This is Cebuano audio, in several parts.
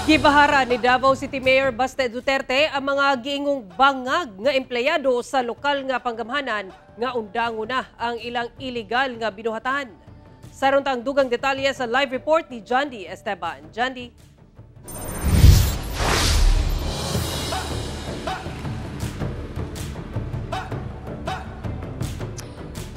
Gibahara ni Davao City Mayor Baste Duterte ang mga giingong bangag nga empleyado sa lokal nga panggamhanan nga undango na ang ilang illegal nga binuhatan. Saron tang dugang detalye sa live report ni Jandy Esteban. Jandy.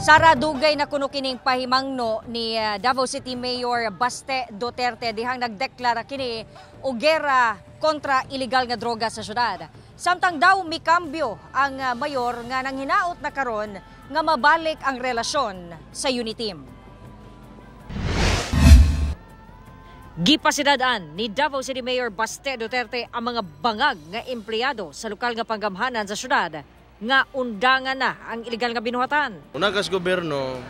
Sara, dugay na kuno kining pahimangno ni Davao City Mayor Baste Duterte dihang nagdeklara kini og gera kontra ilegal nga droga sa syudad. Samtang daw mikambyo ang mayor nga nanghinaot na karon nga mabalik ang relasyon sa UniTeam. Gipasidad-an ni Davao City Mayor Baste Duterte ang mga bangag nga empleyado sa lokal nga panggamhanan sa syudad nga undangan na ang ilegal nga binuhatan. Una kas gobyerno,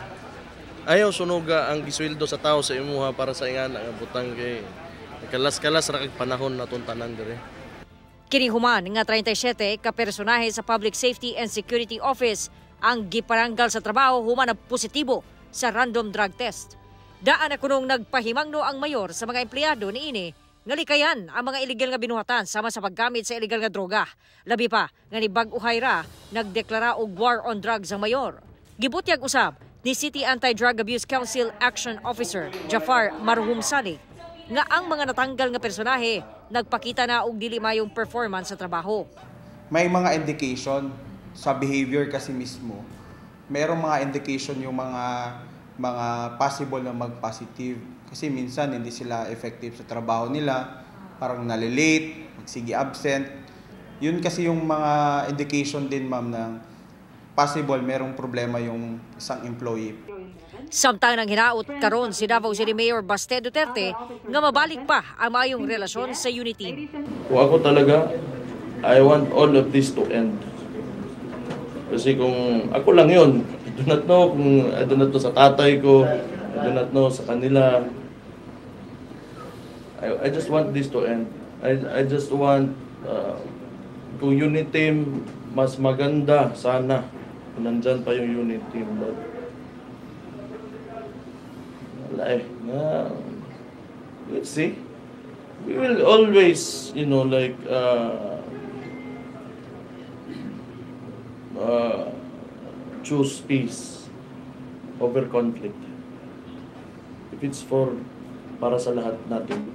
ayaw sunuga ang gisweldo sa tao sa imuha para sa ingana nga butang kay kalas-kalas ra kag panahon natong tanan dire. Kini human nga 37 ka personahe sa Public Safety and Security Office ang giparanggal sa trabaho human na positibo sa random drug test. Daan na kunong nagpahimangno ang mayor sa mga empleyado niini nga likayan ang mga ilegal nga binuhatan sama sa paggamit sa ilegal nga droga. Labi pa nga ni bag-uhay ra nagdeklara og war on drugs ang mayor. Gibutyag usab ni City Anti-Drug Abuse Council Action Officer Jafar Marhum Salik nga ang mga natanggal nga personahe nagpakita na og dili mayong performance sa trabaho. May mga indication sa behavior kasi mismo. Merong mga indication yung mga possible na mag-positive. Kasi minsan hindi sila effective sa trabaho nila, parang nalilate, magsige absent. Yun kasi yung mga indication din, ma'am, ng possible merong problema yung isang employee. Samtang nang hinaot karon si Davao City Mayor Baste Duterte nga mabalik pa ang maayong relasyon sa UniTeam. Kung ako talaga, I want all of this to end. Kasi kung ako lang yun, I do not know kung I do not know sa tatay ko, I do not know sa kanila. I just want this to end. I just want kung UniTeam mas maganda sana kung nandyan pa yung UniTeam, but wala eh. Let's see. We will always, choose peace over conflict. If it's for para sa lahat natin,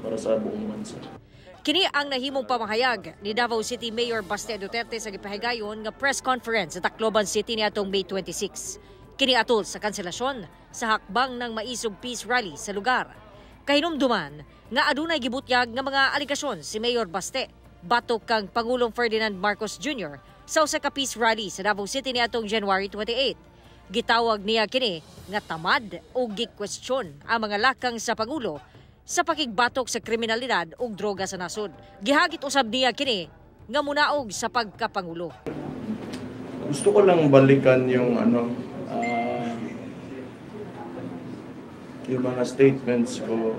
para sa buong bansa. Kini ang nahimong pamahayag ni Davao City Mayor Baste Duterte sa gipahigayon nga press conference sa Tacloban City niadtong May 26. Kini atol sa kanselasyon sa hakbang ng maisog peace rally sa lugar. Kahinumduman nga adunay gibutyag nga mga aligasyon si Mayor Baste batok kang Pangulong Ferdinand Marcos Jr. sa usa ka peace rally sa Davao City niadtong January 28. Gitawag niya kini nga tamad o gikwestiyon ang mga lakang sa Pangulo sa pakigbatok sa kriminalidad ug droga sa nasod. Gihagit usab niya kini nga munaog sa pagkapangulo. Gusto ko lang balikan yung yung mga statements ko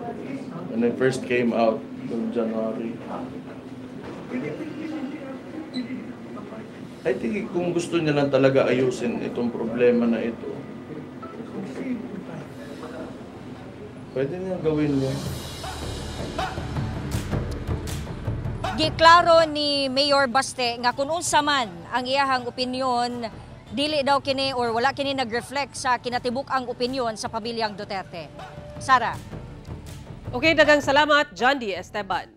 when I first came out noong January. I think kung gusto niya lang talaga ayusin itong problema na ito, pwede niya gawin yun. Giklaro ni Mayor Baste nga kung unsa man ang iyahang opinyon, dili daw kini or wala kini nag-reflect sa kinatibuk ang opinyon sa pamilyang Duterte. Sara. Okay, daghang salamat, Jandy Esteban.